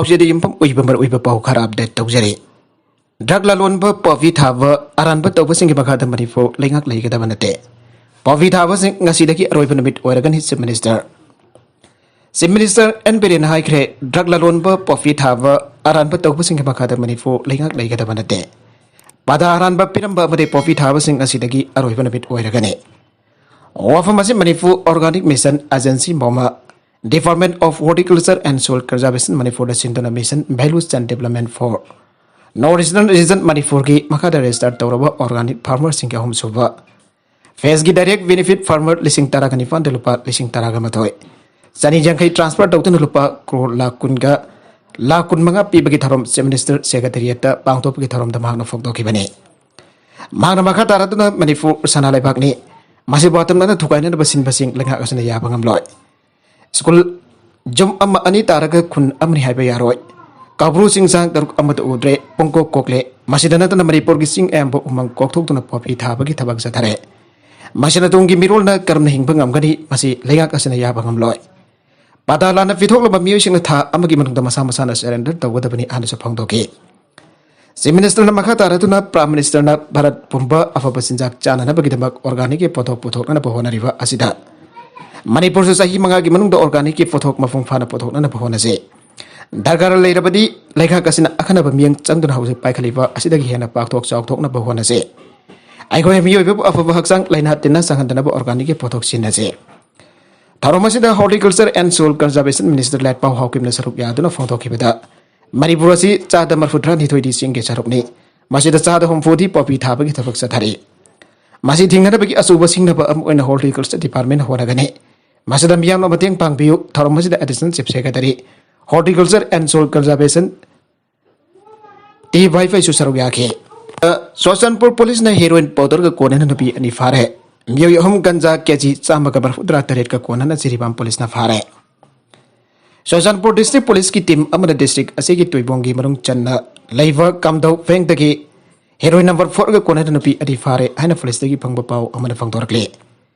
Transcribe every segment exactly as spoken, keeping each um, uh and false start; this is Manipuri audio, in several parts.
ꯄꯥꯎꯆꯦꯗ ꯌꯨꯝꯐꯝ ꯑꯣꯏꯕ ꯃꯔꯨꯑꯣꯏꯕ ꯄꯥꯎ ꯈꯔ ꯑꯞꯗꯦꯠ ꯇꯧꯖꯔꯤ꯫ ꯗ꯭ꯔꯒ ꯂꯂꯣꯟꯕ, ꯄꯣꯄꯤ ꯊꯥꯕ, ꯑꯔꯥꯟꯕ ꯇꯧꯕꯁꯤꯡꯒꯤ ꯃꯈꯥꯗ ꯃꯅꯤꯄꯨꯔ ꯂꯩꯉꯥꯛ ꯂꯩꯒꯗꯕ ꯅꯠꯇꯦ꯫ ꯄꯣꯄꯤ ꯊꯥꯕꯁꯤꯡ ꯉꯁꯤꯗꯒꯤ ꯑꯔꯣꯏꯕ ꯅꯨꯃꯤꯠ ꯑꯣꯏꯔꯒꯅꯤ, chief minister. Chief minister N ꯕꯤꯔꯦꯟꯅ ꯍꯥꯏꯈ꯭ꯔꯦ, ꯗ꯭ꯔꯒ ꯂꯂꯣꯟꯕ, ꯄꯣꯄꯤ ꯊꯥꯕ, ꯑꯔꯥꯟꯕ ꯇꯧꯕꯁꯤꯡꯒꯤ ꯃꯈꯥꯗ ꯃꯅꯤꯄꯨꯔ ꯂꯩꯉꯥꯛ ꯂꯩꯒꯗꯕ ꯅꯠꯇꯦ꯫ ꯄꯥꯗꯥ ꯑꯔꯥꯟꯕ ꯄꯤꯔꯝꯕ ꯑꯃꯗꯤ ꯄꯣꯄꯤ ꯊꯥꯕꯁꯤꯡ ꯑꯁꯤꯗꯒꯤ ꯑꯔꯣꯏꯕ ꯅꯨꯃꯤꯠ ꯑꯣꯏꯔꯒꯅꯤ꯫ ꯋꯥꯐꯝ ꯑꯁꯤ Manipur organic mission agency, MOMA, Department of Horticulture and Soil Conservation ꯃꯅꯤꯄꯨꯔꯗ ꯁꯤꯟꯗꯨꯅ Mission Value Chain Development for North Eastern Region ꯃꯅꯤꯄꯨꯔꯒꯤ ꯃꯈꯥꯗ ꯔꯦꯖꯤꯁꯇꯔ ꯇꯧꯔꯕ ꯑꯣꯔꯒꯥꯅꯤꯛ ꯐꯥꯔꯃꯔꯁꯤꯡꯒꯤ ꯑꯍꯨꯝꯁꯨꯕ ꯐꯦꯖꯀꯤ ꯗꯥꯏꯔꯦꯛ ꯕꯦꯅꯤꯐꯤꯠ ꯐꯥꯔꯃꯔ ꯂꯤꯁꯤꯡ ꯇꯔꯥꯒ ꯅꯤꯄꯥꯟꯗ ꯂꯨꯄꯥ ꯂꯤꯁꯤꯡ ꯇꯔꯥꯒ ꯃꯥꯊꯣꯏ ꯆꯅꯤ ꯌꯥꯡꯈꯩ ꯇ꯭ꯔꯥꯟꯁꯐꯔ ꯇꯧꯗꯨꯅ ꯂꯨꯄꯥ ꯀ꯭ꯔꯣꯔ ꯂꯥꯈ ꯀꯨꯟꯒ ꯂꯥꯈ ꯀꯨꯟꯃꯉꯥ ꯄꯤꯕꯒꯤ ꯊꯧꯔꯝ ꯆꯤꯐ ꯃꯤꯅꯤꯁꯇꯔ ꯁꯦꯀ꯭ꯔꯦꯇꯦꯔꯤꯌꯦꯠꯇ ꯄꯥꯡꯊꯣꯛꯄꯒꯤ ꯊꯧꯔꯝꯗ ꯃꯍꯥꯛꯅ ꯐꯣꯡꯗꯣꯛꯈꯤꯕꯅꯤ꯫ ꯃꯍꯥꯛꯅ ꯃꯈꯥ ꯇꯥꯔꯗꯨꯅ ꯃꯅꯤꯄꯨꯔ ꯁꯅꯥ ꯂꯩꯕꯥꯛꯅꯤ, ꯃꯁꯤꯕꯨ ꯑꯇꯝꯅꯅ ꯊꯨꯒꯥꯏꯅꯅꯕ ꯁꯤꯟꯕꯁꯤꯡ ꯂꯩꯉꯥꯛ ꯑꯁꯤꯅ ꯌꯥꯕ ꯉꯝꯂꯣꯏ꯫ ꯁ꯭ꯀꯨꯜ ꯌꯨꯝ ꯑꯃ ꯑꯅꯤ ꯇꯥꯔꯒ ꯈꯨꯟ ꯑꯃꯅꯤ ꯍꯥꯏꯕ ꯌꯥꯔꯣꯏ꯫ ꯀꯧꯕ꯭ꯔꯨ ꯆꯤꯡꯁꯥꯡ ꯇꯔꯨꯛ ꯑꯃꯠꯇ ꯎꯗ꯭ꯔꯦ, ꯄꯨꯡꯀꯣꯛ ꯀꯣꯛꯂꯦ꯫ ꯃꯁꯤꯗ ꯅꯠꯇꯅ ꯃꯅꯤꯄꯨꯔꯒꯤ ꯆꯤꯡ ꯑꯌꯥꯝꯕ ꯎꯃꯪ ꯀꯣꯛꯊꯣꯛꯇꯨꯅ ꯄꯣꯄꯤ ꯊꯥꯕꯒꯤ ꯊꯕꯛ ꯆꯠꯊꯔꯦ꯫ ꯃꯁꯤꯅ ꯇꯨꯡꯒꯤ ꯃꯤꯔꯣꯜꯅ ꯀꯔꯝꯅ ꯍꯤꯡꯕ ꯉꯝꯒꯅꯤ? ꯃꯁꯤ ꯂꯩꯉꯥꯛ ꯑꯁꯤꯅ ꯌꯥꯕ ꯉꯝꯂꯣꯏ꯫ ꯄꯥꯗꯥ ꯂꯥꯟꯅ ꯄꯤꯊꯣꯛꯂꯕ ꯃꯤꯑꯣꯏꯁꯤꯡꯅ ꯊꯥ ꯑꯃꯒꯤ ꯃꯅꯨꯡꯗ ꯃꯁꯥ ꯃꯁꯥꯅ ꯁꯔꯦꯟꯗꯔ ꯇꯧꯒꯗꯕꯅꯤ ꯍꯥꯏꯅꯁꯨ ꯐꯣꯡꯗꯣꯛꯈꯤ꯫ ꯆꯤꯐ ꯃꯤꯅꯤꯁꯇꯔꯅ ꯃꯈꯥ ꯇꯥꯔꯗꯨꯅ ꯄ꯭ꯔꯥꯏꯝ ꯃꯤꯅꯤꯁꯇꯔꯅ ꯚꯥꯔꯠ ꯄꯨꯝꯕ ꯑꯐꯕ ꯆꯤꯟꯖꯥꯛ ꯆꯥꯅꯅꯕꯒꯤꯗꯃꯛ ꯑꯣꯔꯒꯥꯅꯤꯛꯀꯤ ꯄꯣꯠꯊꯣꯛ ꯄꯨꯊꯣꯛꯅꯅꯕ ꯍꯣꯠꯅꯔꯤꯕ ꯑꯁꯤꯗ ꯃꯅꯤꯄꯨꯔꯁꯨ ꯆꯍꯤ ꯃꯉꯥꯒꯤ ꯃꯅꯨꯡꯗ ꯑꯣꯔꯒꯥꯅꯤꯛꯀꯤ ꯄꯣꯠꯊꯣꯛ ꯃꯄꯨꯡ ꯐꯥꯅ ꯄꯨꯊꯣꯛꯅꯅꯕ ꯍꯣꯠꯅꯁꯤ꯫ ꯗꯔꯀꯥꯔ ꯂꯩꯔꯕꯗꯤ ꯂꯩꯉꯥꯛ ꯑꯁꯤꯅ ꯑꯈꯟꯅꯕ ꯃꯤꯠꯌꯦꯡ ꯆꯪꯗꯨꯅ ꯍꯧꯖꯤꯛ ꯄꯥꯏꯈꯠꯂꯤꯕ ꯑꯁꯤꯗꯒꯤ ꯍꯦꯟꯅ ꯄꯥꯛꯊꯣꯛ ꯆꯥꯎꯊꯣꯛꯅꯕ ꯍꯣꯠꯅꯁꯤ꯫ ꯑꯩꯈꯣꯏ ꯃꯤꯑꯣꯏꯕꯕꯨ ꯑꯐꯕ ꯍꯛꯆꯥꯡ ꯂꯥꯏꯅꯥ ꯇꯤꯟꯅ ꯆꯪꯍꯟꯗꯅꯕ ꯑꯣꯔꯒꯥꯅꯤꯛꯀꯤ ꯄꯣꯠꯊꯣꯛ ꯁꯤꯖꯤꯟꯅꯁꯤ꯫ ꯊꯧꯔꯝ ꯑꯁꯤꯗ Horticulture and Soil Conservation Minister ꯂꯥꯏꯠꯄꯥꯎ ꯍꯥꯎꯀꯤꯞꯅ ꯁꯔꯨꯛ ꯌꯥꯗꯨꯅ ꯐꯣꯡꯗꯣꯛꯈꯤꯕꯗ, ꯃꯅꯤꯄꯨꯔ ꯑꯁꯤ ꯆꯥꯗ ꯃꯔꯤꯐꯨꯇꯔꯥꯅꯤꯊꯣꯏꯗꯤ ꯆꯤꯡꯒꯤ ꯁꯔꯨꯛꯅꯤ꯫ ꯃꯁꯤꯗ ꯆꯥꯗ ꯍꯨꯝꯐꯨꯗꯤ ꯄꯣꯄꯤ ꯊꯥꯕꯒꯤ ꯊꯕꯛ ꯆꯠꯊꯔꯤ꯫ ꯃꯁꯤ ꯊꯤꯡꯅꯅꯕꯒꯤ ꯑꯆꯧꯕ ꯁꯤꯡꯅꯕ ꯑꯃ ꯑꯣꯏꯅ Horticulture Department ꯍꯣꯠꯅꯒꯅꯤ꯫ ꯃꯁꯤꯗ ꯃꯤꯌꯥꯝꯅ ꯃꯇꯦꯡ ꯄꯥꯡꯕꯤꯌꯨ꯫ ꯊꯧꯔꯝ ꯑꯁꯤꯗ Additional Chief Secretary, Horticulture and Soil Conservation, T ꯋꯥꯏꯐꯩꯁꯨ ꯁꯔꯨꯛ ꯌꯥꯈꯤ꯫ ꯆꯨꯔꯆꯥꯟꯄꯨꯔ ꯄꯨꯂꯤꯁꯅ ꯍꯦꯔꯣꯏꯟ ꯄꯥꯎꯗꯔꯒ ꯀꯣꯟꯅꯅ ꯅꯨꯄꯤ ꯑꯅꯤ ꯐꯥꯔꯦ꯫ ꯃꯤꯑꯣꯏ ꯑꯍꯨꯝ ꯒꯟꯖꯥ ꯀꯦꯖꯤ ꯆꯥꯝꯃꯒ ꯃꯔꯤꯐꯨꯇꯔꯥ ꯇꯔꯦꯠꯀ ꯀꯣꯟꯅꯅ ꯖꯤꯔꯤꯕꯥꯝ ꯄꯨꯂꯤꯁꯅ ꯐꯥꯔꯦ꯫ ꯆꯨꯔꯆꯥꯟꯄꯨꯔ ꯗꯤꯁꯇ꯭ꯔꯤꯛ ꯄꯨꯂꯤꯁꯀꯤ ꯇꯤꯝ ꯑꯃꯅ ꯗꯤꯁꯇ꯭ꯔꯤꯛ ꯑꯁꯤꯒꯤ ꯇꯨꯏꯕꯣꯡꯒꯤ ꯃꯅꯨꯡ ꯆꯟꯅ ꯂꯩꯕ ꯀꯥꯝꯗꯧ ꯐꯦꯡꯗꯒꯤ ꯍꯦꯔꯣꯏꯟ ꯅꯝꯕꯔ ꯐꯣꯔꯒ ꯀꯣꯟꯅꯅ ꯅꯨꯄꯤ ꯑꯅꯤ ꯐꯥꯔꯦ ꯍꯥꯏꯅ ꯄꯨꯂꯤꯁꯇꯒꯤ ꯐꯪꯕ ꯄꯥꯎ ꯑꯃꯅ ꯐꯣꯡꯗꯣꯔꯛꯂꯤ꯫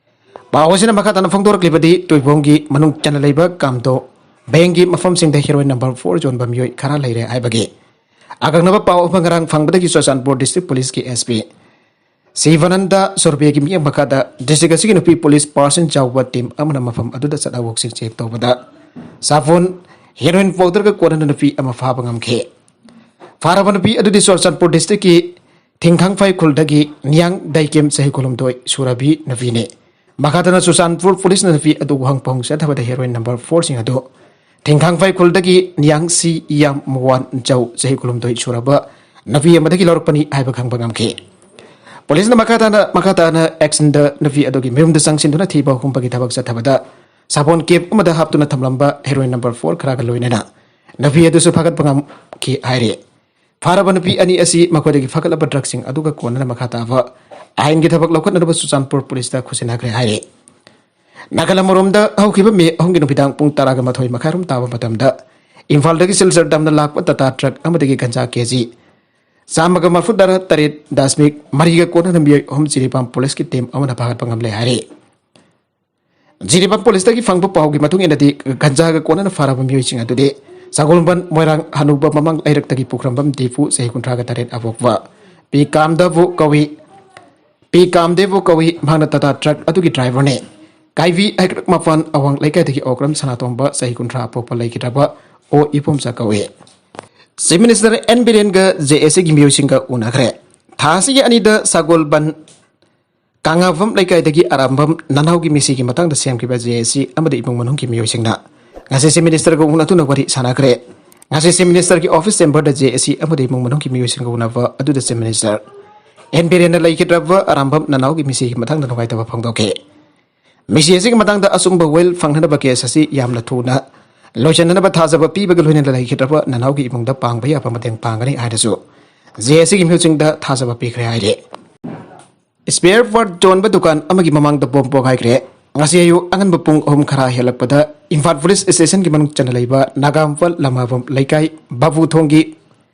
ꯄꯥꯎ ꯑꯁꯤꯅ ꯃꯈꯥ ꯇꯥꯅ ꯐꯣꯡꯗꯣꯔꯛꯂꯤꯕꯗꯤ, ꯇꯨꯏꯕꯣꯡꯒꯤ ꯃꯅꯨꯡ ꯆꯟꯅ ꯂꯩꯕ ꯀꯥꯝꯗꯧ ꯕꯦꯡꯒꯤ ꯃꯐꯝꯁꯤꯡꯗ ꯍꯦꯔꯣꯏꯟ ꯅꯝꯕꯔ ꯐꯣꯔ ꯌꯣꯟꯕ ꯃꯤꯑꯣꯏ ꯈꯔ ꯂꯩꯔꯦ ꯍꯥꯏꯕꯒꯤ ꯑꯀꯛꯅꯕ ꯄꯥꯎ ꯑꯃ ꯉꯔꯥꯡ ꯐꯪꯕꯗꯒꯤ ꯆꯨꯔꯆꯥꯟꯄꯨꯔ ꯗꯤꯁꯇ꯭ꯔꯤꯛ ꯄꯨꯂꯤꯁꯀꯤ ꯑꯦꯁ ꯄꯤ ꯁꯤꯕꯥꯅꯟꯗ ꯁꯣꯔꯕꯦꯒꯤ ꯃꯤꯠꯌꯦꯡ ꯃꯈꯥꯗ ꯗꯤꯁꯇ꯭ꯔꯤꯛ ꯑꯁꯤꯒꯤ ꯅꯨꯄꯤ ꯄꯨꯂꯤꯁ ꯄꯥꯔꯁꯟ ꯆꯥꯎꯕ ꯇꯤꯝ ꯑꯃꯅ ꯃꯐꯝ ꯑꯗꯨꯗ ꯆꯠꯅ ꯋꯥꯛꯁꯤꯟ ꯆꯦꯛ ꯇꯧꯕꯗ ꯁꯥꯄꯣꯟ ꯍꯦꯔꯣꯏꯟ ꯄꯥꯎꯗꯔꯒ ꯀꯣꯟꯅꯅ ꯅꯨꯄꯤ ꯑꯃ ꯐꯥꯕ ꯉꯝꯈꯤ꯫ ꯐꯥꯔꯕ ꯅꯨꯄꯤ ꯑꯗꯨꯗꯤ ꯆꯨꯔꯆꯥꯟꯄꯨꯔ ꯗꯤꯁꯇ꯭ꯔꯤꯛꯀꯤ ꯊꯤꯡꯈꯥꯡꯐꯥꯏ ꯈꯨꯜꯗꯒꯤ ꯅꯤꯌꯥꯡ ꯗꯥꯏꯀꯦꯝ ꯆꯍꯤ ꯀꯨꯟꯍꯨꯝꯗꯣꯏ ꯁꯨꯔꯕꯤ ꯅꯨꯄꯤꯅꯤ꯫ ꯃꯈꯥ ꯇꯥꯅ ꯆꯨꯔꯆꯥꯟꯄꯨꯔ ꯄꯨꯂꯤꯁꯅ ꯅꯨꯄꯤ ꯑꯗꯨ ꯋꯥꯍꯪ ꯄꯥꯎꯍꯪ ꯆꯠꯊꯕꯗ ꯍꯦꯔꯣꯏꯟ ꯅꯝꯕꯔ ꯐꯣꯔꯁꯤꯡ ꯑꯗꯨ ꯊꯤꯡꯈꯥꯡꯐꯥꯏ ꯈꯨꯜꯗꯒꯤ ꯅꯤꯌꯥꯡ ꯁꯤ ꯏꯌꯥꯝ ꯃꯨꯋꯥꯟ ꯆꯧ ꯆꯍꯤ ꯀꯨꯟꯍꯨꯝꯗꯣꯏ ꯁꯨꯔꯕ ꯅꯨꯄꯤ ꯑꯃꯗꯒꯤ ꯂꯧꯔꯛꯄꯅꯤ ꯍꯥꯏꯕ ꯈꯪꯕ ꯉꯝꯈꯤ꯫ ꯄꯨꯂꯤꯁꯅ ꯃꯈꯥ ꯇꯥꯅ ꯃꯈꯥ ꯇꯥꯅ ꯑꯦꯛꯁꯟꯗ ꯅꯨꯄꯤ ꯑꯗꯨꯒꯤ ꯃꯌꯨꯝꯗ ꯆꯪꯁꯤꯟꯗꯨꯅ ꯊꯤꯕ ꯍꯨꯝꯕꯒꯤ ꯊꯕꯛ ꯆꯠꯊꯕꯗ ꯁꯥꯄꯣꯟ ꯀꯦꯞ ꯑꯃꯗ ꯍꯥꯞꯇꯨꯅ ꯊꯝꯂꯝꯕ ꯍꯦꯔꯣꯏꯟ ꯅꯝꯕꯔ ꯐꯣꯔ ꯈꯔꯒ ꯂꯣꯏꯅꯅ ꯅꯨꯄꯤ ꯑꯗꯨꯁꯨ ꯐꯥꯒꯠꯄ ꯉꯝꯈꯤ ꯍꯥꯏꯔꯤ꯫ ꯐꯥꯔꯕ ꯅꯨꯄꯤ ꯑꯅꯤ ꯑꯁꯤ ꯃꯈꯣꯏꯗꯒꯤ ꯐꯒꯠꯂꯕ ꯗ꯭ꯔꯒꯁꯤꯡ ꯑꯗꯨꯒ ꯀꯣꯟꯅꯅ ꯃꯈꯥ ꯇꯥꯕ ꯑꯥꯏꯟꯒꯤ ꯊꯕꯛ ꯂꯧꯈꯠꯅꯅꯕ ꯆꯨꯔꯆꯥꯟꯄꯨꯔ ꯄꯨꯂꯤꯁꯇ ꯈꯨꯠꯁꯤꯟꯅꯈ꯭ꯔꯦ ꯍꯥꯏꯔꯤ꯫ ꯅꯥꯒꯥꯂꯝ ꯑꯃꯔꯣꯝꯗ ꯍꯧꯈꯤꯕ ꯃꯦ ꯑꯍꯨꯝꯒꯤ ꯅꯨꯃꯤꯗꯥꯡ ꯄꯨꯡ ꯇꯔꯥꯒ ꯃꯥꯊꯣꯏ ꯃꯈꯥꯏꯔꯣꯝ ꯇꯥꯕ ꯃꯇꯝꯗ ꯏꯝꯐꯥꯜꯗꯒꯤ ꯁꯤꯜꯆꯔ ꯗꯥꯝꯅ ꯂꯥꯛꯄ ꯇꯥꯇꯥ ꯇ꯭ꯔꯛ ꯑꯃꯗꯒꯤ ꯒꯟꯖꯥ ꯀꯦ ꯖꯤ ꯆꯥꯝꯃꯒ ꯃꯔꯐꯨ ꯇꯔꯥ ꯇꯔꯦꯠ ꯗꯁꯃꯤꯛ ꯃꯔꯤꯒ ꯀꯣꯟꯅꯅ ꯃꯤꯑꯣꯏ ꯑꯍꯨꯝ ꯖꯤꯔꯤꯕꯥꯝ ꯄꯨꯂꯤꯁꯀꯤ ꯇꯤꯝ ꯑꯃꯅ ꯐꯥꯒꯠꯄ ꯉꯝꯂꯦ ꯍꯥꯏꯔꯤ꯫ ꯖꯤꯔꯤꯕꯥꯝ ꯄꯨꯂꯤꯁꯇꯒꯤ ꯐꯪꯕ ꯄꯥꯎꯒꯤ ꯃꯇꯨꯡ ꯏꯟꯅꯗꯤ ꯒꯟꯖꯥꯒ ꯀꯣꯟꯅꯅ ꯐꯥꯔꯕ ꯃꯤꯑꯣꯏꯁꯤꯡ ꯑꯗꯨꯗꯤ ꯁꯒꯣꯜꯕꯟ ꯃꯣꯏꯔꯥꯡ ꯍꯅꯨꯕ ꯃꯃꯥꯡ ꯂꯩꯔꯛꯇꯒꯤ ꯄꯨꯈ꯭ꯔꯝꯕꯝ ꯗꯤꯐꯨ ꯆꯍꯤ ꯀꯨꯟꯊ꯭ꯔꯥꯒ ꯇꯔꯦꯠ ꯑꯄꯣꯛꯄ ꯄꯤ ꯀꯥꯝꯗꯕꯨ ꯀꯧꯏ꯫ ꯄꯤ ꯀꯥꯝꯗꯦꯕꯨ ꯀꯧꯏ꯫ ꯃꯍꯥꯛꯅ ꯇꯥꯇꯥ ꯇ꯭ꯔꯛ ꯑꯗꯨꯒꯤ ꯗ꯭ꯔꯥꯏꯚꯔꯅꯤ꯫ ꯀꯥꯏꯕꯤ ꯍꯩꯀ꯭ꯔꯛ ꯃꯄꯥꯟ ꯑꯋꯥꯡ ꯂꯩꯀꯥꯏꯗꯒꯤ ꯑꯣꯀ꯭ꯔꯝ ꯁꯅꯥꯇꯣꯝꯕ ꯆꯍꯤ ꯀꯨꯟꯊ꯭ꯔꯥ ꯑꯄꯣꯛꯄ ꯂꯩꯈꯤꯗ꯭ꯔꯕ ꯑꯣ ꯏꯄꯣꯝꯆꯥ ꯀꯧꯏ꯫ ꯆꯤꯐ ꯃꯤꯅꯤꯁꯇꯔ ꯑꯦꯟ ꯕꯤꯔꯦꯟꯒ ꯖꯦ ꯑꯦ ꯁꯤꯒꯤ ꯃꯤꯑꯣꯏꯁꯤꯡꯒ ꯎꯅꯈ꯭ꯔꯦ꯫ ꯊꯥ ꯑꯁꯤꯒꯤ ꯑꯅꯤꯗ ꯁꯒꯣꯜꯕꯟ ꯀꯥꯉꯥꯐꯝ ꯂꯩꯀꯥꯏꯗꯒꯤ ꯑꯔꯥꯝꯕꯝ ꯅꯅꯥꯎꯒꯤ ꯃꯤꯁꯤꯒꯤ ꯃꯇꯥꯡꯗ ꯁꯦꯝꯈꯤꯕ ꯖꯦ ꯑꯦ ꯁꯤ ꯑꯃꯗꯤ ꯏꯃꯨꯡ ꯃꯅꯨꯡꯒꯤ ꯃꯤꯑꯣꯏꯁꯤꯡꯅ ꯉꯁꯤ ꯆꯤꯐ ꯃꯤꯅꯤꯁꯇꯔꯒ ꯎꯅꯗꯨꯅ ꯋꯥꯔꯤ ꯁꯥꯟꯅꯈ꯭ꯔꯦ꯫ ꯉꯁꯤ ꯆꯤꯐ ꯃꯤꯅꯤꯁꯇꯔꯒꯤ ꯑꯣꯐꯤꯁ ꯆꯦꯝꯕꯔꯗ ꯖꯦ ꯑꯦ ꯁꯤ ꯑꯃꯗꯤ ꯏꯃꯨꯡ ꯃꯅꯨꯡꯒꯤ ꯃꯤꯑꯣꯏꯁꯤꯡꯒ ꯎꯅꯕ ꯑꯗꯨꯗ ꯆꯤꯐ ꯃꯤꯅꯤꯁꯇꯔ ꯑꯦꯟ ꯕꯤꯔꯦꯟꯅ ꯂꯩꯈꯤꯗ꯭ꯔꯕ ꯑꯔꯥꯝꯕꯝ ꯅꯅꯥꯎꯒꯤ ꯃꯤꯁꯤꯒꯤ ꯃꯇꯥꯡꯗ ꯅꯨꯡꯉꯥꯏꯇꯕ ꯐꯣꯡꯗꯣꯛꯈꯤ꯫ ꯃꯤꯁꯤ ꯑꯁꯤꯒꯤ ꯃꯇꯥꯡꯗ ꯑꯆꯨꯝꯕ ꯋꯦꯜ ꯐꯪꯅꯅꯕ ꯀꯦꯁ ꯑꯁꯤ ꯌꯥꯝꯅ ꯊꯨꯅ ꯂꯣꯏꯁꯤꯟꯅꯅꯕ ꯊꯥꯖꯕ ꯄꯤꯕꯒ ꯂꯣꯏꯅꯅ ꯂꯩꯈꯤꯗ꯭ꯔꯕ ꯅꯅꯥꯎꯒꯤ ꯏꯃꯨꯡꯗ ꯄꯥꯡꯕ ꯌꯥꯕ ꯃꯇꯦꯡ ꯄꯥꯡꯒꯅꯤ ꯍꯥꯏꯅꯁꯨ ꯖꯦ ꯑꯦ ꯁꯤꯒꯤ ꯃꯤꯑꯣꯏꯁꯤꯡꯗ ꯊꯥꯖꯕ ꯄꯤꯈ꯭ꯔꯦ ꯍꯥꯏꯔꯤ꯫ ꯁ꯭ꯄꯦꯌꯔ ꯄꯥꯔꯠ ꯌꯣꯟꯕ ꯗꯨꯀꯥꯟ ꯑꯃꯒꯤ ꯃꯃꯥꯡꯗ ꯕꯣꯝ ꯄꯣꯈꯥꯏꯈ꯭ꯔꯦ꯫ ꯉꯁꯤ ꯑꯌꯨꯛ ꯑꯉꯟꯕ ꯄꯨꯡ ꯑꯍꯨꯝ ꯈꯔ ꯍꯦꯜꯂꯛꯄꯗ ꯏꯝꯐꯥꯜ ꯄꯨꯂꯤꯁ ꯁ꯭ꯇꯦꯁꯟꯒꯤ ꯃꯅꯨꯡ ꯆꯟꯅ ꯂꯩꯕ ꯅꯥꯒꯥꯝꯄꯥꯜ ꯂꯝꯃꯥꯕꯝ ꯂꯩꯀꯥꯏ ꯕꯥꯕꯨ ꯊꯣꯡꯒꯤ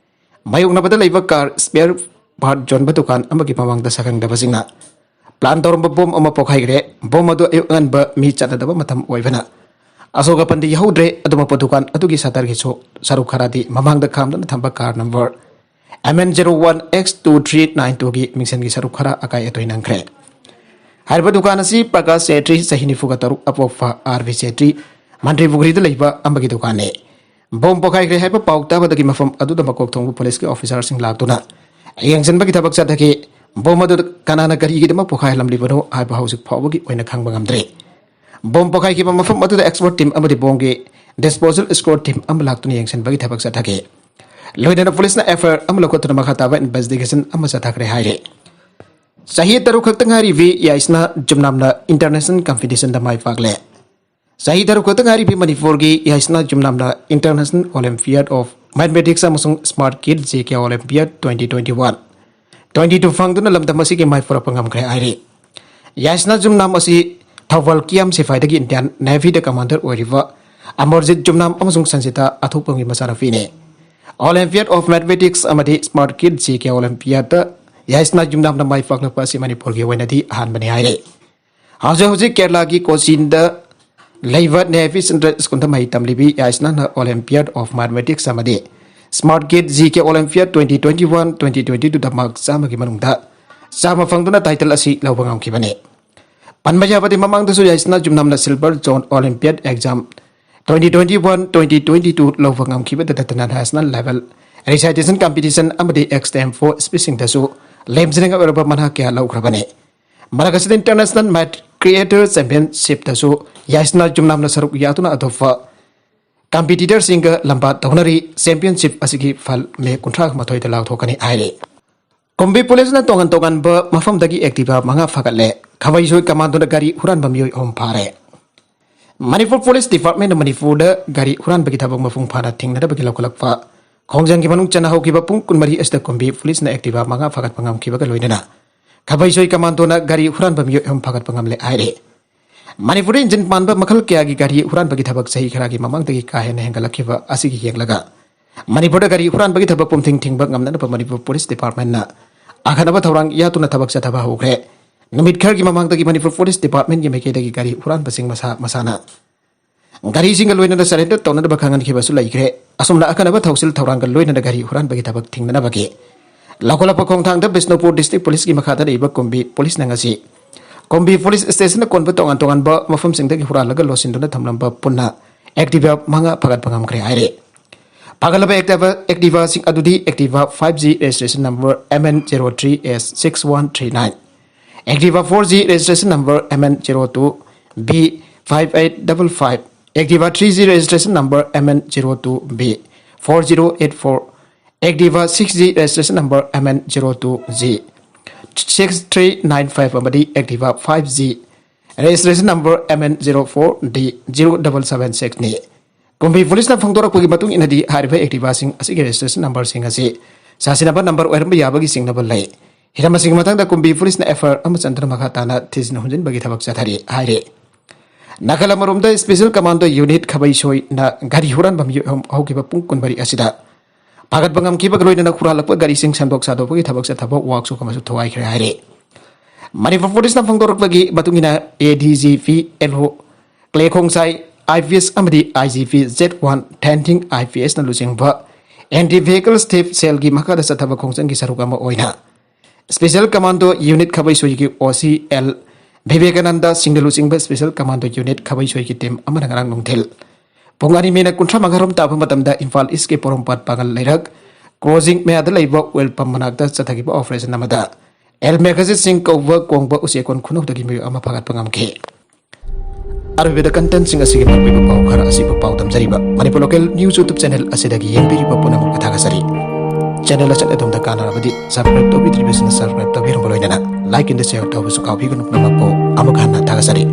ꯃꯥꯌꯣꯛꯅꯕꯗ ꯂꯩꯕ ꯀꯥꯔ ꯁ꯭ꯄꯦꯌꯔ ꯄꯥꯔꯠ ꯌꯣꯟꯕ ꯗꯨꯀꯥꯟ ꯑꯃꯒꯤ ꯃꯃꯥꯡꯗ ꯁꯛꯈꯪꯗꯕꯁꯤꯡꯅ ꯄ꯭ꯂꯥꯟ ꯇꯧꯔꯝꯕ ꯕꯣꯝ ꯑꯃ ꯄꯣꯈꯥꯏꯈ꯭ꯔꯦ꯫ ꯕꯣꯝ ꯑꯗꯨ ꯑꯌꯨꯛ ꯑꯉꯟꯕ ꯃꯤ ꯆꯠꯅꯗꯕ ꯃꯇꯝ ꯑꯣꯏꯕꯅ ꯑꯁꯣꯛ ꯑꯄꯟꯗꯤ ꯌꯥꯎꯍꯧꯗ꯭ꯔꯦ꯫ ꯑꯗꯨꯃꯛꯄꯨ ꯗꯨꯀꯥꯟ ꯑꯗꯨꯒꯤ ꯁꯇꯔꯒꯤꯁꯨ ꯁꯔꯨꯛ ꯈꯔꯗꯤ ꯃꯃꯥꯡꯗ ꯈꯥꯝꯗꯨꯅ ꯊꯝꯕ car number M N zero one X two three nine two ꯒꯤ ꯃꯤꯡꯁꯟꯒꯤ ꯁꯔꯨꯛ ꯈꯔ ꯑꯀꯥꯏ ꯑꯇꯣꯏ ꯅꯪꯈ꯭ꯔꯦ꯫ ꯍꯥꯏꯔꯤꯕ ꯗꯨꯀꯥꯟ ꯑꯁꯤ ꯄ꯭ꯔꯀꯥꯁ ꯆꯦꯇ꯭ꯔꯤ, ꯆꯍꯤ ꯅꯤꯐꯨꯒ ꯇꯔꯨꯛ, ꯑꯄꯣꯛꯄ R V ꯆꯦꯇ꯭ꯔꯤ, ꯃꯟꯇ꯭ꯔꯤ ꯄꯨꯈ꯭ꯔꯤꯗ ꯂꯩꯕ ꯑꯃꯒꯤ ꯗꯨꯀꯥꯟꯅꯤ꯫ ꯕꯣꯝ ꯄꯣꯈꯥꯏꯈ꯭ꯔꯦ ꯍꯥꯏꯕ ꯄꯥꯎ ꯇꯥꯕꯗꯒꯤ ꯃꯐꯝ ꯑꯗꯨꯗ ꯃꯀꯣꯛ ꯊꯣꯡꯕ ꯄꯨꯂꯤꯁꯀꯤ ꯑꯣꯐꯤꯁꯥꯔꯁꯤꯡ ꯂꯥꯛꯇꯨꯅ ꯌꯦꯡꯁꯤꯟꯕꯒꯤ ꯊꯕꯛ ꯆꯠꯊꯈꯤ꯫ ꯕꯣꯝ ꯑꯗꯨ ꯀꯅꯥꯅ ꯀꯔꯤꯒꯤꯗꯃꯛ ꯄꯣꯈꯥꯏꯍꯜꯂꯝꯂꯤꯕꯅꯣ ꯍꯥꯏꯕ ꯍꯧꯖꯤꯛ ꯐꯥꯎꯕꯒꯤ ꯑꯣꯏꯅ ꯈꯪꯕ ꯉꯝꯗ꯭ꯔꯤ꯫ ꯕꯣꯝ ꯄꯣꯈꯥꯏꯈꯤꯕ ꯃꯐꯝ ꯑꯗꯨꯗ ꯑꯦꯛꯁꯄꯔꯠ ꯇꯤꯝ ꯑꯃꯗꯤ ꯕꯣꯝꯒꯤ ꯗꯤꯁꯄꯣꯖꯦꯜ ꯁ꯭ꯀꯣꯔ ꯇꯤꯝ ꯑꯃ ꯂꯥꯛꯇꯨꯅ ꯌꯦꯡꯁꯤꯟꯕꯒꯤ ꯊꯕꯛ ꯆꯠꯊꯈꯤ꯫ ꯂꯣꯏꯅꯅ ꯄꯨꯂꯤꯁꯅ F I R ꯑꯃ ꯂꯧꯈꯠꯇꯨꯅ ꯃꯈꯥ ꯇꯥꯕ ꯏꯟꯚꯦꯁꯇꯤꯒꯦꯁꯟ ꯑꯃ ꯆꯠꯊꯈ꯭ꯔꯦ ꯍꯥꯏꯔꯤ꯫ ꯆꯍꯤ ꯇꯔꯨꯛ ꯈꯛꯇ ꯉꯥꯏꯔꯤꯕꯤ ꯌꯥꯏꯁꯅꯥ ꯖꯨꯝꯅꯥꯝꯅ ꯏꯟꯇꯔꯅꯦꯁꯅꯦꯜ ꯀꯝꯄꯤꯇꯤꯁꯟꯗ ꯃꯥꯏ ꯄꯥꯛꯂꯦ꯫ ꯆꯍꯤ ꯇꯔꯨꯛ ꯈꯛꯇ ꯉꯥꯏꯔꯤꯕꯤ ꯃꯅꯤꯄꯨꯔꯒꯤ ꯌꯥꯏꯁꯅꯥ ꯖꯨꯝꯅꯥꯝꯅ International Olympiad of Mathematics ꯑꯃꯁꯨꯡ Smart Kid G K Olympiad twenty twenty one, twenty two ꯐꯪꯗꯨꯅ ꯂꯝꯗꯝ ꯑꯁꯤꯒꯤ ꯃꯥꯏ ꯄꯨꯔꯛꯄ ꯉꯝꯈ꯭ꯔꯦ ꯍꯥꯏꯔꯤ꯫ ꯌꯥꯏꯁꯅꯥ ꯖꯨꯝꯅꯥꯝ ꯑꯁꯤ ꯊꯧꯕꯥꯜ ꯀꯤꯌꯥꯝ ꯁꯤꯐꯥꯏꯗꯒꯤ ꯏꯟꯗꯤꯌꯥꯟ ꯅꯦꯚꯤꯗ ꯀꯃꯥꯟꯗꯔ ꯑꯣꯏꯔꯤꯕ ꯑꯃꯔꯖꯤꯠ ꯖꯨꯝꯅꯥꯝ ꯑꯃꯁꯨꯡ ꯁꯟꯖꯤꯇꯥ ꯑꯊꯣꯛꯄꯝꯒꯤ ꯃꯆꯥꯅꯨꯄꯤꯅꯤ꯫ Olympiad of Mathematics ꯑꯃꯗꯤ Smart Kid G K Olympiadꯇ ꯌꯥꯏꯁꯅꯥ ꯖꯨꯝꯅꯥꯝꯅ ꯃꯥꯏ ꯄꯥꯛꯂꯛꯄ ꯑꯁꯤ ꯃꯅꯤꯄꯨꯔꯒꯤ ꯑꯣꯏꯅꯗꯤ ꯑꯍꯥꯟꯕꯅꯤ ꯍꯥꯏꯔꯤ꯫ ꯍꯧꯖꯤꯛ ꯍꯧꯖꯤꯛ ꯀꯦꯔꯂꯥꯒꯤ ꯀꯣꯆꯤꯟꯗ ꯂꯩꯕ ꯅꯦꯚꯤ ꯁꯦꯟꯇ꯭ꯔꯦꯜ ꯁ꯭ꯀꯨꯜꯗ ꯃꯍꯩ ꯇꯝꯂꯤꯕꯤ ꯌꯥꯏꯁꯅꯥꯅ Olympiad of Mathematics ꯑꯃꯗꯤ Smart Kid G K Olympiad twenty twenty one, twenty twenty twoꯗ ꯃꯥꯔꯛ ꯆꯥꯝꯃꯒꯤ ꯃꯅꯨꯡꯗ ꯆꯥꯝꯃ ꯐꯪꯗꯨꯅ ꯇꯥꯏꯇꯜ ꯑꯁꯤ ꯂꯧꯕ ꯉꯝꯈꯤꯕꯅꯤ꯫ ꯄꯟꯕ ꯌꯥꯕꯗꯤ, ꯃꯃꯥꯡꯗꯁꯨ ꯌꯥꯏꯁꯅꯥ ꯖꯨꯝꯅꯥꯝꯅ Silver Zone Olympiad Exam twenty twenty one, twenty twenty two ꯂꯧꯕ ꯉꯝꯈꯤꯕꯗ ꯅꯠꯇꯅ ꯅꯦꯁꯅꯦꯜ ꯂꯦꯚꯦꯜ ꯔꯤꯁꯥꯏꯇꯦꯁꯟ ꯀꯝꯄꯤꯇꯤꯁꯟ ꯑꯃꯗꯤ ꯑꯦꯛꯁꯇꯦꯝꯄꯣ ꯁ꯭ꯄꯤꯆꯁꯤꯡꯗꯁꯨ ꯂꯦꯝꯖꯅꯤꯡꯉꯥꯏ ꯑꯣꯏꯔꯕ ꯃꯅꯥ ꯀꯌꯥ ꯂꯧꯈ꯭ꯔꯕꯅꯤ꯫ ꯃꯔꯛ ꯑꯁꯤꯗ International Math Creator Championshipꯇꯁꯨ ꯌꯥꯏꯁꯅꯥ ꯖꯨꯝꯅꯥꯝꯅ ꯁꯔꯨꯛ ꯌꯥꯗꯨꯅ ꯑꯇꯣꯞꯄ ꯀꯝꯄꯤꯇꯤꯇꯔꯁꯤꯡꯒ ꯂꯝꯕꯥ ꯇꯧꯅꯔꯤ꯫ ꯆꯦꯝꯄꯤꯌꯟꯁꯤꯞ ꯑꯁꯤꯒꯤ ꯐꯜ ꯃꯦ ꯀꯨꯟꯊ꯭ꯔꯥ ꯃꯥꯊꯣꯏꯗ ꯂꯥꯎꯊꯣꯛꯀꯅꯤ ꯍꯥꯏꯔꯤ꯫ ꯀꯨꯝꯕꯤ ꯄꯨꯂꯤꯁꯅ ꯇꯣꯉꯥꯟ ꯇꯣꯉꯥꯟꯕ ꯃꯐꯝꯗꯒꯤ Activa ꯃꯉꯥ ꯐꯥꯒꯠꯂꯦ꯫ ꯈꯥꯕꯩꯁꯣꯏ ꯀꯃꯥꯟꯗꯣꯅ ꯒꯥꯔꯤ ꯍꯨꯔꯥꯟꯕ ꯃꯤꯑꯣꯏ ꯑꯍꯨꯝ ꯐꯥꯔꯦ꯫ ꯃꯅꯤꯄꯨꯔ ꯄꯨꯂꯤꯁ ꯗꯤꯄꯥꯔꯠꯃꯦꯟꯅ ꯃꯅꯤꯄꯨꯔꯗ ꯒꯥꯔꯤ ꯍꯨꯔꯥꯟꯕꯒꯤ ꯊꯕꯛ ꯃꯄꯨꯡ ꯐꯥꯅ ꯊꯤꯡꯅꯅꯕꯒꯤ ꯂꯧꯈꯠꯂꯛꯄ ꯈꯣꯡꯖꯪꯒꯤ ꯃꯅꯨꯡ ꯆꯟꯅ ꯍꯧꯈꯤꯕ ꯄꯨꯡ ꯀꯨꯟꯃꯔꯤ ꯑꯁꯤꯗ ꯀꯨꯝꯕꯤ ꯄꯨꯂꯤꯁꯅ Activa ꯃꯉꯥ ꯐꯥꯒꯠꯄ ꯉꯝꯈꯤꯕꯒ ꯂꯣꯏꯅꯅ ꯈꯥꯕꯩꯁꯣꯏ ꯀꯃꯥꯟꯗꯣꯅ ꯒꯥꯔꯤ ꯍꯨꯔꯥꯟꯕ ꯃꯤꯑꯣꯏ ꯑꯍꯨꯝ ꯐꯥꯒꯠꯄ ꯉꯝꯂꯦ ꯍꯥꯏꯔꯤ꯫ ꯃꯅꯤꯄꯨꯔꯗ ꯏꯟꯖꯤꯟ ꯄꯥꯟꯕ ꯃꯈꯜ ꯀꯌꯥꯒꯤ ꯒꯥꯔꯤ ꯍꯨꯔꯥꯟꯕꯒꯤ ꯊꯕꯛ ꯆꯍꯤ ꯈꯔꯒꯤ ꯃꯃꯥꯡꯗꯒꯤ ꯀꯥ ꯍꯦꯟꯅ ꯍꯦꯟꯒꯠꯂꯛꯈꯤꯕ ꯑꯁꯤꯒꯤ ꯌꯦꯡꯂꯒ ꯃꯅꯤꯄꯨꯔꯗ ꯒꯥꯔꯤ ꯍꯨꯔꯥꯟꯕꯒꯤ ꯊꯕꯛ ꯄꯨꯝꯊꯤꯡ ꯊꯤꯡꯕ ꯉꯝꯅꯅꯕ ꯃꯅꯤꯄꯨꯔ ꯄꯨꯂꯤꯁ ꯗꯤꯄꯥꯔꯠꯃꯦꯟꯅ ꯑꯈꯟꯅꯕ ꯊꯧꯔꯥꯡ ꯌꯥꯠꯇꯨꯅ ꯊꯕꯛ ꯆꯠꯊꯕ ꯍꯧꯈ꯭ꯔꯦ꯫ ꯅꯨꯃꯤꯠ ꯈꯔꯒꯤ ꯃꯃꯥꯡꯗꯒꯤ ꯃꯅꯤꯄꯨꯔ ꯄꯨꯂꯤꯁ ꯗꯤꯄꯥꯔꯠꯃꯦꯟꯒꯤ ꯃꯥꯏꯀꯩꯗꯒꯤ ꯒꯥꯔꯤ ꯍꯨꯔꯥꯟꯕꯁꯤꯡ ꯃꯁꯥ ꯃꯁꯥꯅ ꯒꯥꯔꯤꯁꯤꯡꯒ ꯂꯣꯏꯅꯅ surrender ꯇꯧꯅꯅꯕ ꯈꯪꯍꯟꯈꯤꯕꯁꯨ ꯂꯩꯈ꯭ꯔꯦ꯫ ꯑꯁꯨꯝꯅ ꯑꯀꯟꯕ ꯊꯧꯁꯤꯜ ꯊꯧꯔꯥꯡꯒ ꯂꯣꯏꯅꯅ ꯒꯥꯔꯤ ꯍꯨꯔꯥꯟꯕꯒꯤ ꯊꯕꯛ ꯊꯤꯡꯅꯅꯕꯒꯤ ꯂꯧꯈꯠꯂꯛꯄ ꯈꯣꯡꯊꯥꯡꯗ ꯕꯤꯁꯅꯨꯄꯨꯔ district policeꯀꯤ ꯃꯈꯥꯗ ꯂꯩꯕ ꯀꯨꯝꯕꯤ policeꯅ ꯉꯁꯤ ꯀꯨꯝꯕꯤ police stationꯅ ꯀꯣꯟꯕ ꯇꯣꯉꯥꯟ ꯇꯣꯉꯥꯟꯕ ꯃꯐꯝꯁꯤꯡꯗꯒꯤ ꯍꯨꯔꯥꯜꯂꯒ ꯂꯣꯠꯁꯤꯟꯗꯨꯅ ꯊꯝꯂꯝꯕ ꯄꯨꯟꯅ Activa ꯃꯉꯥ ꯐꯥꯒꯠꯄ ꯉꯝꯈ꯭ꯔꯦ ꯍꯥꯏꯔꯦ꯫ ꯐꯥꯒꯠꯂꯕ Activa, Activaꯁꯤꯡ ꯑꯗꯨꯗꯤ Activa five G registration number M N zero three S six one three nine, Activa four G registration number M N zero two B five eight double five, Activa three G registration number M N zero two B four zero eight four, Activa six G registration number M N zero two G six three nine five ꯑꯃꯗꯤ Activa five G registration number M N zero four D zero double seven sixꯅꯤ꯫ ꯀꯨꯝꯕꯤ policeꯅ ꯐꯣꯡꯗꯣꯔꯛꯄꯒꯤ ꯃꯇꯨꯡ ꯏꯟꯅꯗꯤ ꯍꯥꯏꯔꯤꯕ Activaꯁꯤꯡ ꯑꯁꯤꯒꯤ registration numberꯁꯤꯡ ꯑꯁꯤ ꯁꯥꯁꯤꯟꯅꯕ number ꯑꯣꯏꯔꯝꯕ ꯌꯥꯕꯒꯤ ꯆꯤꯡꯅꯕ ꯂꯩ꯫ ꯍꯤꯔꯝ ꯑꯁꯤꯒꯤ ꯃꯇꯥꯡꯗ ꯀꯨꯝꯕꯤ policeꯅ F I R ꯑꯃ ꯆꯟꯗꯨꯅ ꯃꯈꯥ ꯇꯥꯅ ꯊꯤꯖꯤꯟ ꯍꯨꯝꯖꯤꯟꯕꯒꯤ ꯊꯕꯛ ꯆꯠꯊꯔꯤ ꯍꯥꯏꯔꯤ꯫ ꯅꯥꯒꯥꯂꯝ ꯑꯃꯔꯣꯝꯗ Special Commando Unit ꯈꯥꯕꯩꯁꯣꯏꯅ ꯒꯥꯔꯤ ꯍꯨꯔꯥꯟꯕ ꯃꯤꯑꯣꯏ ꯑꯍꯨꯝ ꯍꯧꯈꯤꯕ ꯄꯨꯡ ꯀꯨꯟꯃꯔꯤ ꯑꯁꯤꯗ ꯐꯥꯒꯠꯄ ꯉꯝꯈꯤꯕꯒ ꯂꯣꯏꯅꯅ ꯍꯨꯔꯥꯜꯂꯛꯄ ꯒꯥꯔꯤꯁꯤꯡ ꯁꯦꯡꯗꯣꯛ ꯁꯥꯗꯣꯛꯄꯒꯤ ꯊꯕꯛ ꯆꯠꯊꯕ workshop ꯑꯃꯁꯨ ꯊꯨꯒꯥꯏꯈ꯭ꯔꯦ ꯍꯥꯏꯔꯤ꯫ ꯃꯅꯤꯄꯨꯔ policeꯅ ꯐꯣꯡꯗꯣꯔꯛꯄꯒꯤ ꯃꯇꯨꯡ ꯏꯟꯅ A D G P L O ꯀ꯭ꯂꯦ ꯈꯣꯡꯁꯥꯏ I P S ꯑꯃꯗꯤ I G P Z one ꯊꯦꯟꯊꯤꯡ I P Sꯅ ꯂꯨꯆꯤꯡꯕ Anti Vehicle Theft Cellꯒꯤ ꯃꯈꯥꯗ ꯆꯠꯊꯕ ꯈꯣꯡꯖꯪꯒꯤ ꯁꯔꯨꯛ ꯑꯃ ꯑꯣꯏꯅ Special Commando Unit ꯈꯥꯕꯩꯁꯣꯏꯒꯤ O C L ꯚꯤꯕꯦꯀꯥꯅꯟꯗ ꯁꯤꯡꯅ ꯂꯨꯆꯤꯡꯕ Special Commando Unit ꯈꯥꯕꯩꯁꯣꯏꯒꯤ team ꯑꯃꯅ ꯉꯔꯥꯡ ꯅꯨꯡꯊꯤꯜ ꯄꯨꯡ ꯑꯅꯤ minute ꯀꯨꯟꯊ꯭ꯔꯥ ꯃꯉꯥ ꯔꯣꯝ ꯇꯥꯕ ꯃꯇꯝꯗ ꯏꯝꯐꯥꯜ Eastꯀꯤ ꯄꯣꯔꯣꯝꯄꯥꯠ ꯄꯥꯡꯒꯜ ꯂꯩꯔꯛ crossing ꯃꯌꯥꯗ ꯂꯩꯕ oil pump ꯃꯅꯥꯛꯇ ꯆꯠꯊꯈꯤꯕ operation ꯑꯃꯗ El Magazine ꯁꯤꯡ ꯀꯧꯕ ꯀꯣꯡꯕ ꯎꯆꯦꯛꯀꯣꯟ ꯈꯨꯅꯧꯗꯒꯤ ꯃꯤꯑꯣꯏ ꯑꯃ ꯐꯥꯒꯠꯄ ꯉꯝꯈꯤ꯫ ꯑꯔꯣꯏꯕꯗ contentꯁꯤꯡ ꯑꯁꯤꯒꯤ ꯃꯔꯨꯑꯣꯏꯕ ꯄꯥꯎ ꯈꯔ ꯑꯁꯤꯕꯨ ꯄꯥꯎ ꯗꯝꯖꯔꯤꯕ Manipur Local News YouTube channel ꯑꯁꯤꯗꯒꯤ ꯌꯦꯡꯕꯤꯔꯤꯕ ꯄꯨꯝꯅꯃꯛꯄꯨ ꯊꯥꯒꯠꯆꯔꯤ꯫ Channel ꯑꯁꯤꯅ ꯑꯗꯣꯝꯗ ꯀꯥꯟꯅꯔꯕꯗꯤ subscribe ꯇꯧꯕꯤꯗ꯭ꯔꯤꯕꯁꯤꯡꯅ subscribe ꯇꯧꯕꯤꯔꯝꯕ ꯂꯣꯏꯅꯅ like and share ꯇꯧꯕꯁꯨ ꯀꯥꯎꯕꯤꯒꯅꯨ꯫ ꯄꯨꯝꯅꯃꯛꯄꯨ ꯑꯃꯨꯛ ꯍꯟꯅ ꯊꯥꯒꯠꯆꯔꯤ꯫